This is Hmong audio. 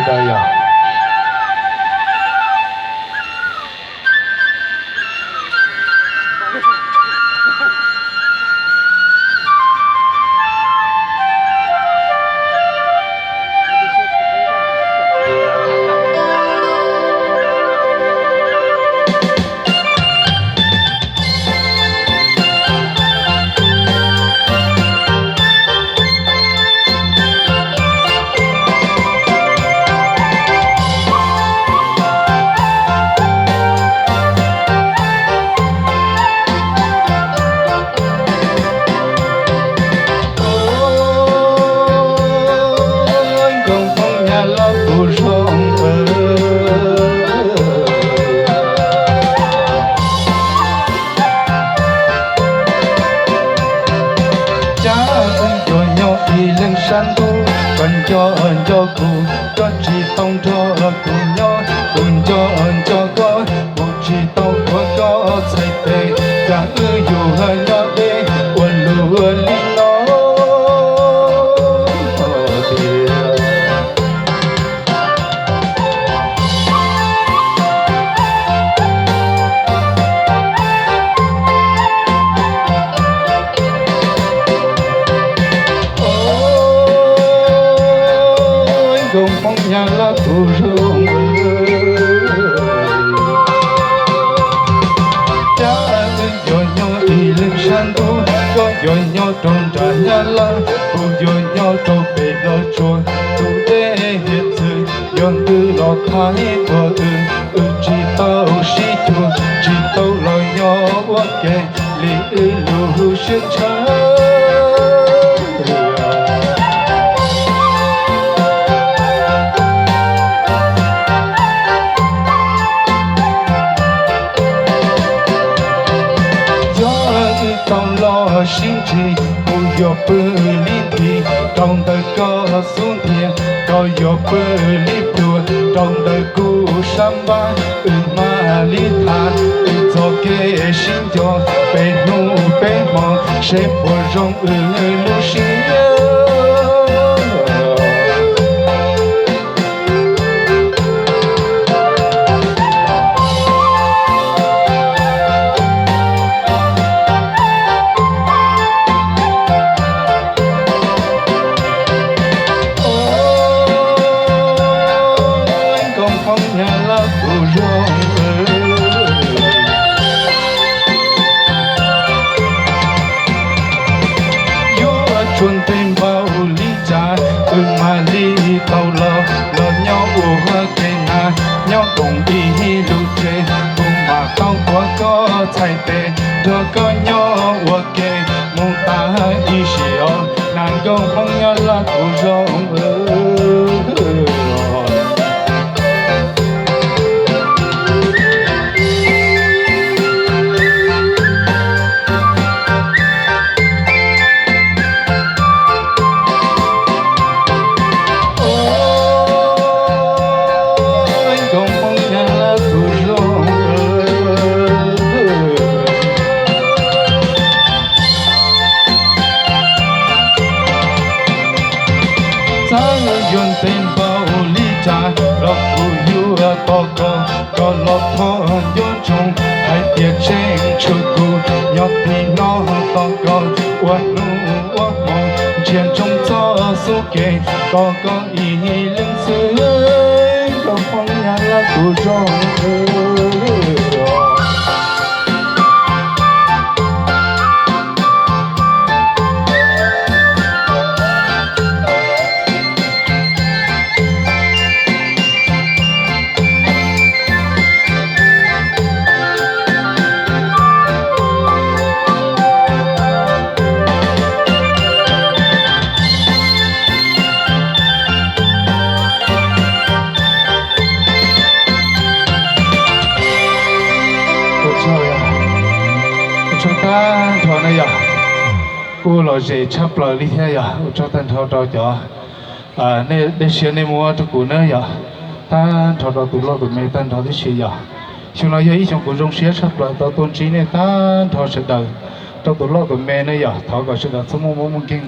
Yog Nkauj Hmoob Nyab Laj tus zoo, cas wb yuav nyob ib leeg sab ntuj, koj nco nco kuv, koj tsis tau nrog kuv nyob, kuv nco nco koj, kuv tsis tau tuav koj txhais tes, cas wb yuav nyob deb ua luaj li no tiag. Nkauj Hmoob Nyab Laj tus zoo, cas wb yuav nyob ib leeg sab ntuj, koj yuav nyob rau nram Nyab Laj, kuv yuav nyob rau pem los tsuas, tus dej hiav txwv yuav ntws los thaiv tuaj wb, wb tsis tau sib cuag, tsis tau los nyob ua ke li wb lub siab ntshaw. Yog wb tau los sib ntsib, kuv yuav pw li nthi rau ntawm koj xub ntiag, koj yuav pw li plhuav rau ntawm kuv sab npab, wb mam li tham wb txoj kev sib nco peb hnub peb hmo, seb puas zoo wb lub siab. Nkauj Hmoob Nyab Laj tus zoo, yuav tshuav ntev npaum li cas wb mam li tau los, los nyob ua ke na, nyob koom ib lub tsev, kuv mam tau tuav koj txhais tes, nrog koj nyob ua ke mus tas ib sim os, na Nkauj Hmoob Nyab Laj tus zoo. Nkauj Hmoob Nyab Laj tus zoo, txawm yuav ntev npaum li cas los kuv yuav tos koj, koj los thov nco ntsoov hais tias tseem tshuav kuv nyob tim no tos koj ua hnub ua hmo, ntsia ntsoov txoj xub kev tos koj ib leeg xwb, Nkauj Hmoob Nyab Laj tus zoo. Ua tsaug, ua tsaug tag nrho na yog, kuj lom zem tshaj plaws li thiab yog, ua tsaug tag nrho rau cov nej dej siab nej muab rau kuv na yog, tag nrho rau tus loj tus me tag nrho tib si yog. Xyoo no yog ib xyoo kuv zoo siab tshaj plaws tau tuaj ntsib nej tag nrho sawv daws, rau tus loj tus me ne yog, thov kom sawv daws txhob muaj mob muaj nkeeg